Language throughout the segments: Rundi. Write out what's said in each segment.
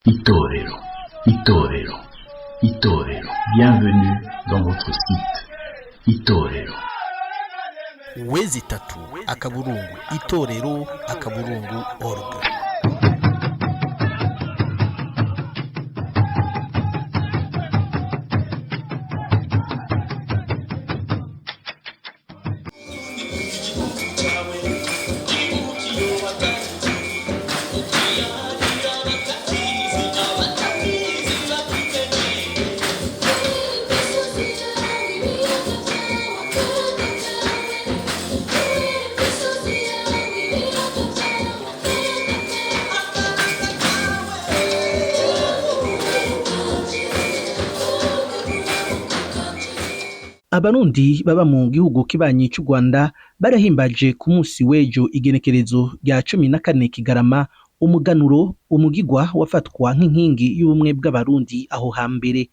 Itorero, Itorero, Itorero. Bienvenue dans votre site Itorero. www.itorero.org. Abarundi baba mu gihugu kibanyi c'u Rwanda barahimbaje ku musi w'ejo igenekerezo rya 14 Kigarama umuganuro, umugigwa wafatwa nk'inkingi y'ubumwe bw'Abarundi aho hambere.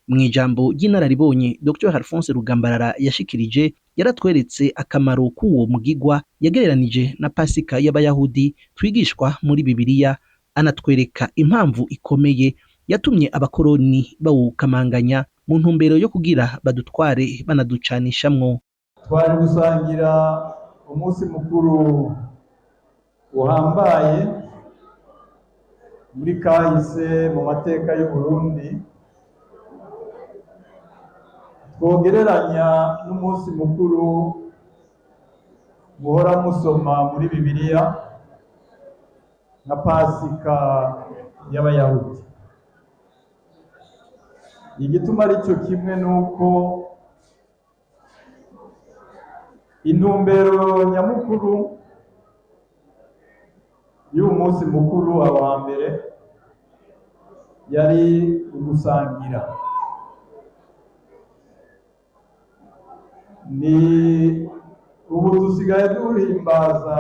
Mw'ijambo ry'inararibonye Dr Alphonse Rugambarara yashikirije, yaratweretse akamaro k'uwo mugigwa yagereranije na Pasika y'Abayahudi twigishwa muri Bibiliya, anatwereka impamvu ikomeye yatumye abakoroni bawukamanganya mu ntumbero yo kugira badutware banaducanishamwo. Twari gusangira umunsi mukuru uhambaye muri kahise mu mateka y'u Burundi, twogereranya n'umunsi mukuru muhora musoma muri Bibiliya nka Pasika y'Abayahudi. Igituma aricyo kimwe nuko intumbero nyamukuru y'uwo munsi mukuru awa mbere yari ugusangira. Ni ubu dusigaye duhimbaza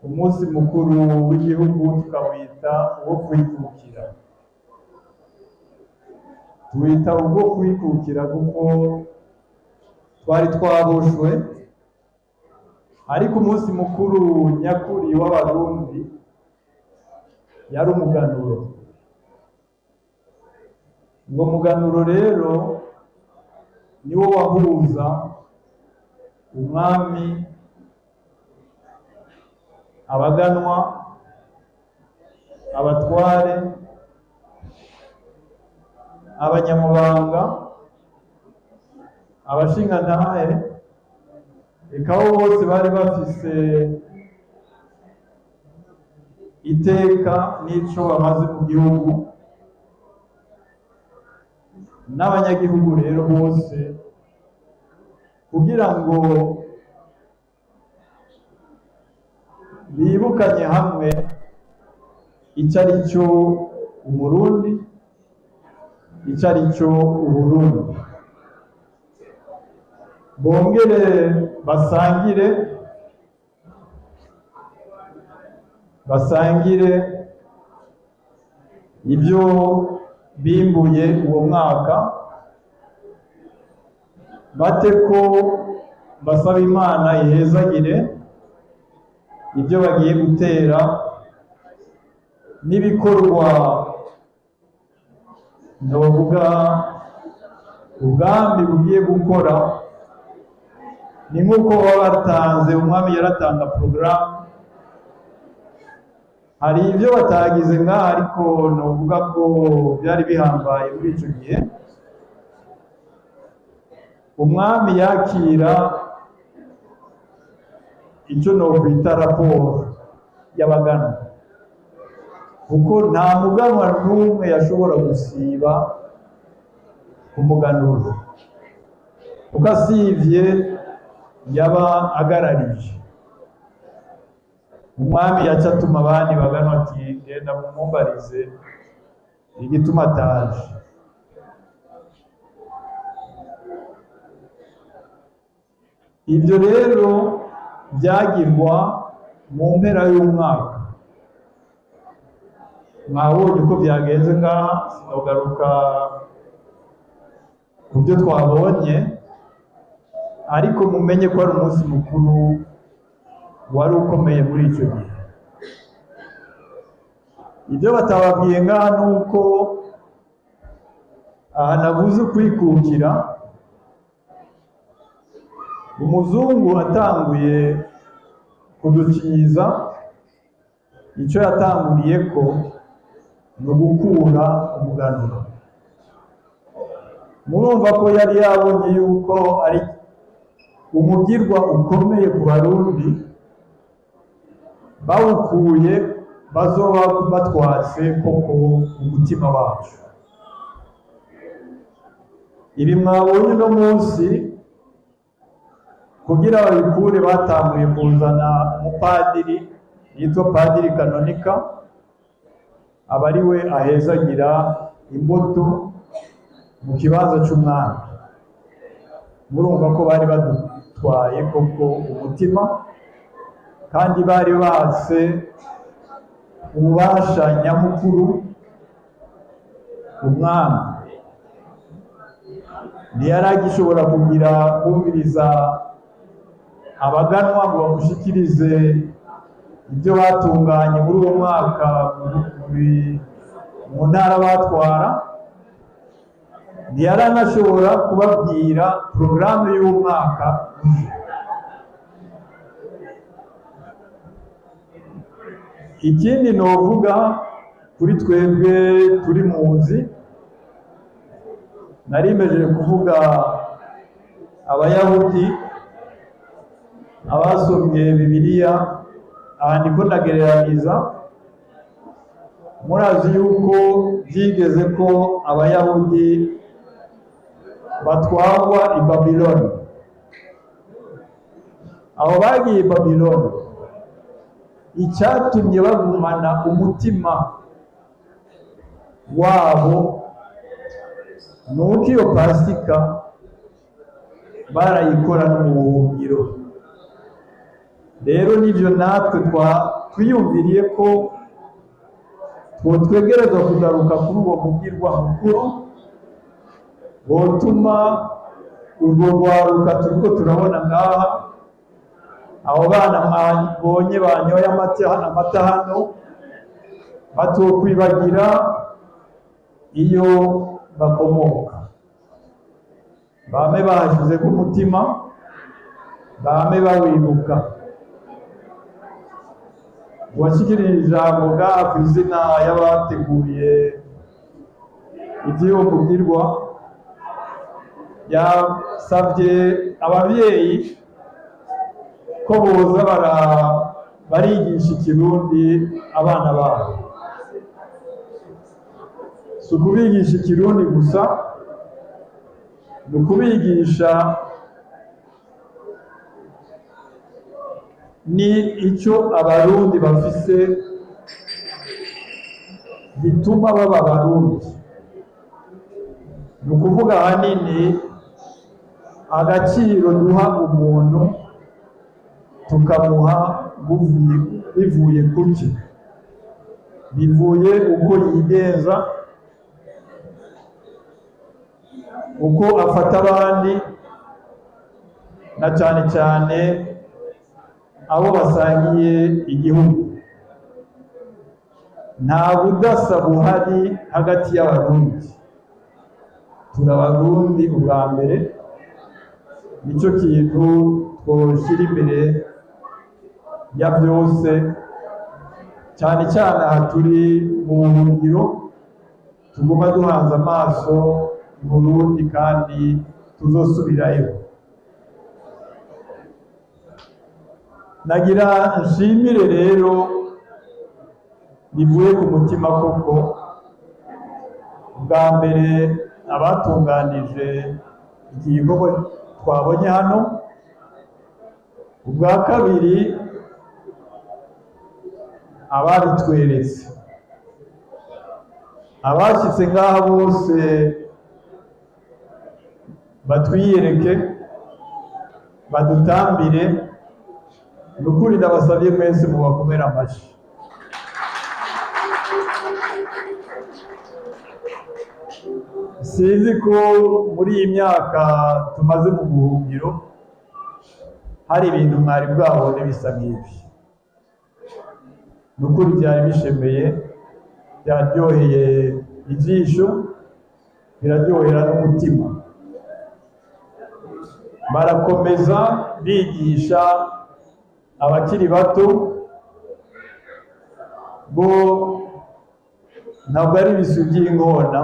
umunsi mukuru w'igihugu tukawita uwo kwikukira. Tuwita ubwo kwikukira kuko twari twaboshwe, ariko umunsi mukuru nyakuri w'Abarundi yari umuganuro. Uwo muganuro rero niwo wahuza umwami, abaganwa, abatware, abanyamabanga, abashingantahe, eka bo bose bari bafise iteka n'ico bamaze mu gihugu, n'abanyagihugu rero bose, kugira ngo bibukanye hamwe ico ari cyo Umurundi, ico ari cyo Uburundi, bongere basangire ibyo bimbuye uwo mwaka, bate ko basaba Imana ihezagire ibyo bagiye gutera n'ibikorwa novuga ubwami bugiye gukora. Ni nk'uko baba batanze, umwami yaratanga porogaramu, hari ibyo batagize ngaha ariko novuga ko byari bihambaye muri ico gihe. Umwami yakira icyo nokwita raporo y'abaganwa, kuko nta muganwa n'umwe yashobora gusiba umuganuro, kuko asivye yaba agararije. Umwami yaca atuma abandi baganwa ati genda mumumbarize igituma ataje. Ibyo rero byagirwa mu mpera y'umwaka. Mwabonye uko byagenze ngaha, sinogaruka ku byo twabonye, ariko mumenye ko ari umunsi mukuru wari ukomeye muri icyo gihe. Ibyo batababwiye ngaha ni uko aha navuze ukwikukira, umuzungu atanguye kudukinyiza, icyo yatanguriye ko ni ugukura umuganuro. Murumva ko yari yabonye yuko ari umugirwa ukomeye ku Barundi, bawukuye bazoba batwatse koko umutima wacu. Ibi mwabonye uno munsi, kugira babikure batanguye kuzana umupadiri yitwa Padiri Kanonika, aba ari we ahezagira imbuto mu kibanza c'umwami. Murumva ko bari badutwaye koko umutima, kandi bari batse ububasha nyamukuru umwami. Ntiyari agishobora kugira kumviriza abaganwa ngo bamushikirize ibyo batunganye muri uwo mwaka mu ntara batwara. Ntiyari anashobora kubabwira porogaramu y'umwaka uje. Ikindi novuga kuri twebwe turi munzi, narimejeje kuvuga Abayahudi, abasomye Bibiliya, aha ndiko ndagereraniza. Murazi yuko byigeze ko Abayahudi batwagwa i Babiloni. Abo bagiye i Babiloni, icyatumye bagumana umutima wabo ni uko iyo Pasika barayikora no mu buhungiro. Rero nivyo natwe twiyumviriye ko twotwegerezwa kugaruka kuri uwo mugirwa mukuru wotuma urwo rwaruka turiko turabona ngaha, abo bana mwabonye banyoye amata hano, batokwibagira iyo bakomoka, bame bahashizeko umutima, bame bawibuka. Uwashikirije ijambo ngaha ku izina y'abateguye ivy'uwo mugirwa yasabye abavyeyi ko boza barigisha Ikirundi abana babo. Si ukubigisha Ikirundi gusa, ni ukubigisha ni icyo Abarundi bafise bituma baba Abarundi. Ni ukuvuga ahanini agaciro duha umuntu tukamuha bivuye kuki, bivuye uko yigenza, uko afata abandi, na cyane cyane abo basangiye igihugu. Nta budasa buhari hagati y'Abarundi, turi Abarundi ubwa mbere, nicyo kintu twoshyira imbere ya byose, cyane cyane aha turi mu buhungiro, tuguma duhanze amaso i Burundi kandi tuzosubirayo. Nagira nshimire rero bivuye ku mutima koko, bwa mbere abatunganije iki gikorwa twabonye hano, ubwa kabiri ababitweretse, abashyitse ngaha bose batwiyereke, badutambire. Ni ukuri ndabasabye mwese mubakomere amashyi. Sinzi ko muri iyi myaka tumaze mu buhungiro hari ibintu mwari bwabone bisa nk'ibi. Ni ukuri byari bishemeye. Byaryoheye ijisho, biraryohera n'umutima. Barakomeza bigisha abakiri bato, bo ntabwo ari ibisu by'inkona,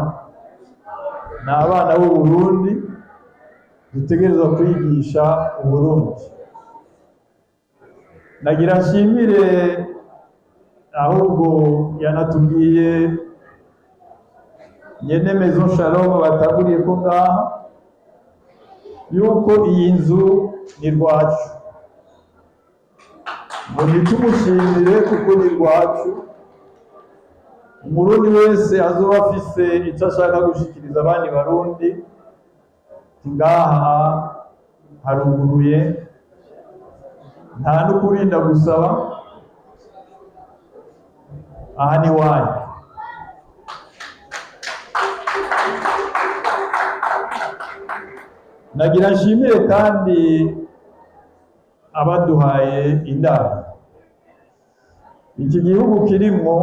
ni abana b'u Burundi dutegerezwa kwigisha Uburundi. Nagira nshimire, ahubwo yanatubwiye nyene Maison Shalom bataguriye ko ngaha yuko iyi nzu ni rwacu, ngo ntitumushimire kuko ni rwacu. Umurundi wese azoba afise icyo ashaka gushikiriza abandi Barundi, ngaha haruguruye, nta n'ukurinda gusaba, aha ni wanyu. Nagira nshimire kandi abaduhaye indaro. Iki gihugu kirimwo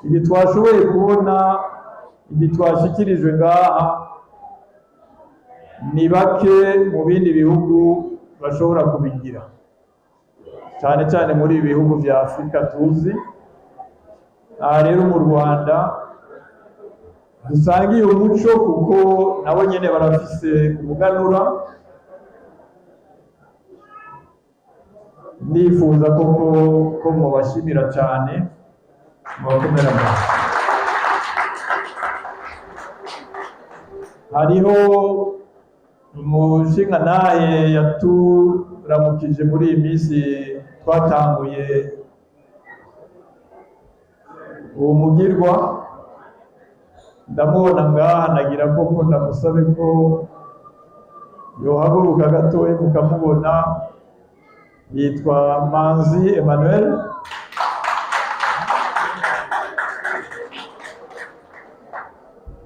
ibi twashoboye kubona, ibi twashikirijwe ngaha, ni bake mu bindi bihugu bashobora kubigira, cyane cyane muri ibi bihugu vya Afurika tuzi. Aha rero mu Rwanda dusangiye umuco, kuko nabo nyene barafise umuganura. Ndifuza koko ko mubashimira cyane, mubakomera amashyi. Hariho umushingantahe yaturamukije muri iyi minsi twatanguye uwo mugirwa, ndamubona ngaha, nagira koko ndamusabe ko yohaguruka gatoya mukamubona. Yitwa Manzi Emmanuel.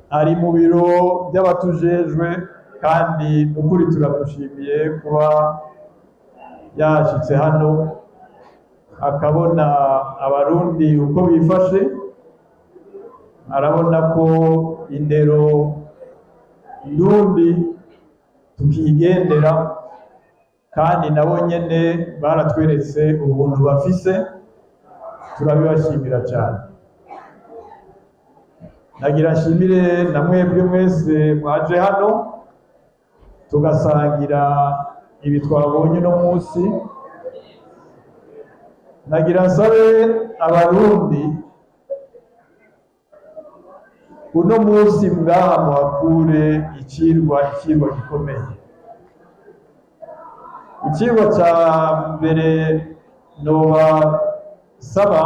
Ari mu biro by'abatujejwe, kandi nukuri turamushimiye kuba yashitse hano akabona Abarundi uko bifashe, arabona ko indero ndundi tukigendera, kandi nabo nyene baratweretse ubuntu bafise, turabibashimira cyane. Nagira nshimire na mwebwe mwese mwaje hano tugasangira ibi twabonye uno munsi. Nagira nsabe Abarundi uno munsi ngaha muhakure icirwa, icirwa gikomeye. Icirwa ca mbere nobasaba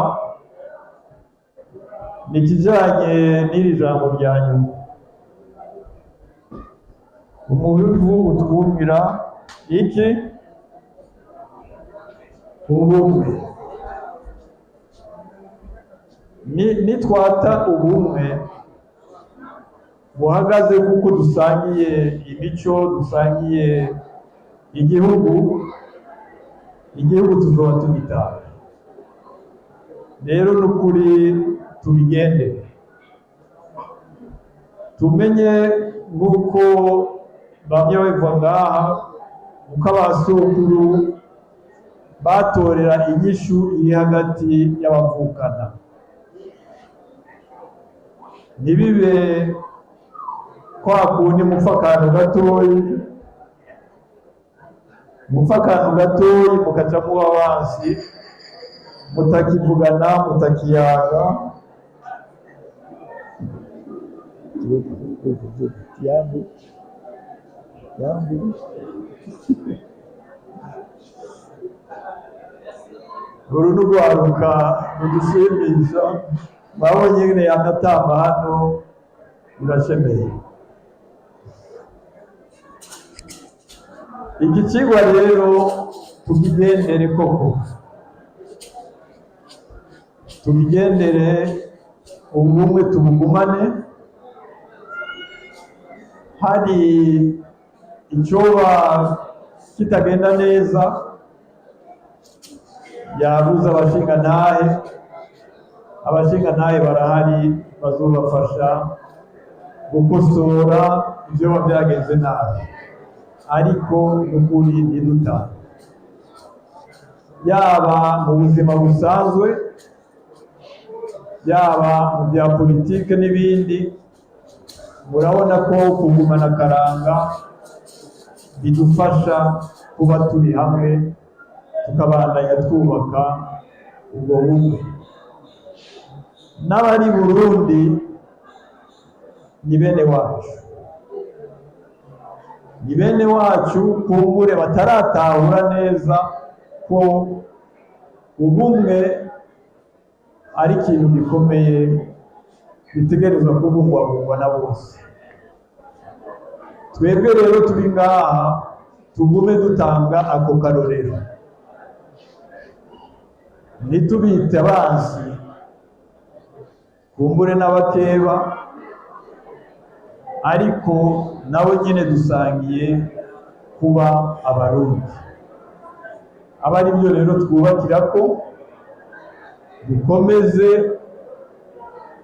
ni ikijanye n'iri jambo rya nyuma: umuhivu utwumvira iki? Ubumwe. Nitwata ubumwe buhagaze kuko dusangiye imico, dusangiye igihugu, igihugu tuzoba tugitaha. Rero nukuri tubigendere, tumenye nk'uko bamwe babivuga ngaha, uko abasokuru batorera inyishu iri hagati y'abavukana. Ntibibe kwa kundi mupfa akantu gatoyi, mupfa akantu gatoyi mukaca muba abansi, mutakivugana, mutakiyaga. Yambu yambu. Uru ni urwaruka rudushimisha, mwabonye nyine yanatamba hano, birashemeye. Iki kigwa rero tukigendere koko, tukigendere, ubumwe tubugumane. Hari icyoba kitagenda neza, yabuze abashingantahe, Abashingantahe barahari bazobafasha gukosora ibyo biba byagenze nabi, ariko n'ukuri ntidutane, yaba mu buzima busanzwe, yaba mu bya politike n'ibindi. Murabona ko kugumana akaranga bidufasha kuba turi hamwe, tukabandanya twubaka ubwo bumwe. N'abari Burundi ni bene wacu, ni bene wacu, kumbure bataratahura neza ko ubumwe ari ikintu gikomeye bitegerezwa kubungwabungwa na bose. Twebwe rero turi ngaha, tugume dutanga ako karorero, ntitubite abansi, kumbure n'abakeba, ariko nabo nyine dusangiye kuba Abarundi. Aba ari byo rero twubakira ko dukomeze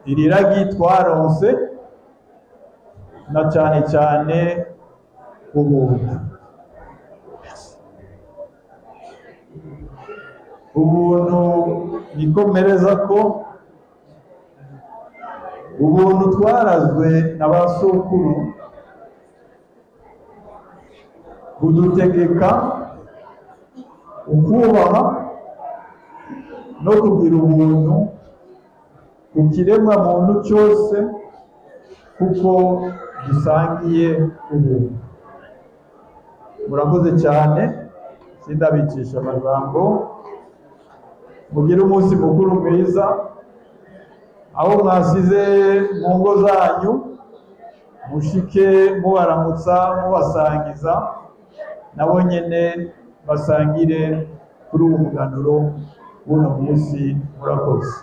iri ragi twaronse, na cyane cyane ubuntu. Ubuntu nikomereza ko ubuntu twarazwe na ba sokuru budutegeka ukubaha no kugira ubuntu ku kiremwa muntu cyose, kuko dusangiye ubuntu. Murakoze cyane, sindabicisha amajambo. Mugire umunsi mukuru mwiza aho mwasize mu ngo zanyu, mushike mubaramutsa, mubasangiza, nabo nyene basangire kuri uwo muganuro w'uno munsi. Murakoze.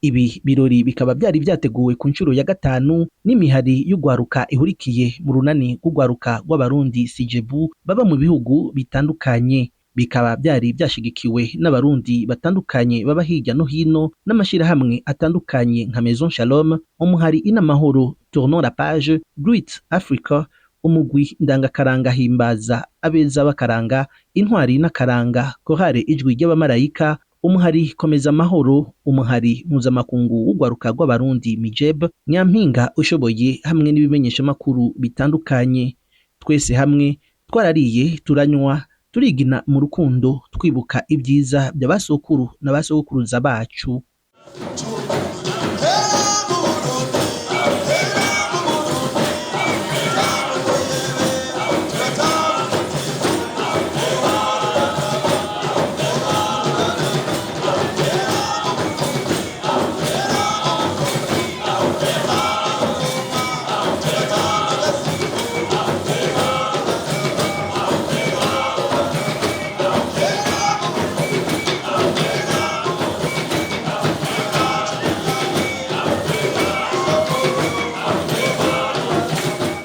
Ibi birori bikaba byari byateguwe ku nshuro ya gatanu n'imihari y'ugwaruka ihurikiye mu runani rw'ugwaruka rw'Abarundi Sijebu baba mu bihugu bitandukanye. Bikaba byari byashigikiwe n'Abarundi batandukanye baba hirya no hino, n'amashirahamwe atandukanye nka Maison Shalom, umuhari Inamahoro, Tournons la page, Great Africa, umugwi ndangakaranga himbaza abeza b'akaranga, intwari n'akaranga, Chorale Ijwi ry'Abamarayika, umuhari Komeza Amahoro, umuhari mpuzamakungu w'ugwaruka rw'Abarundi Mijeb, Nyampinga ushoboye, hamwe n'ibimenyeshamakuru bitandukanye. Twese hamwe twarariye, turanywa, turigina mu rukundo, twibuka ibyiza by'abasokuru n'abasokuruza bacu.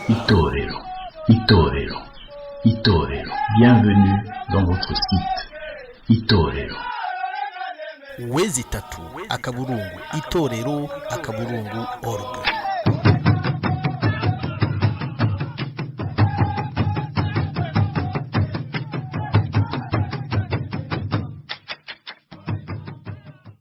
Itorero, Itorero, Itorero. Bienvenue dans votre site Itorero. 33.itorero.org.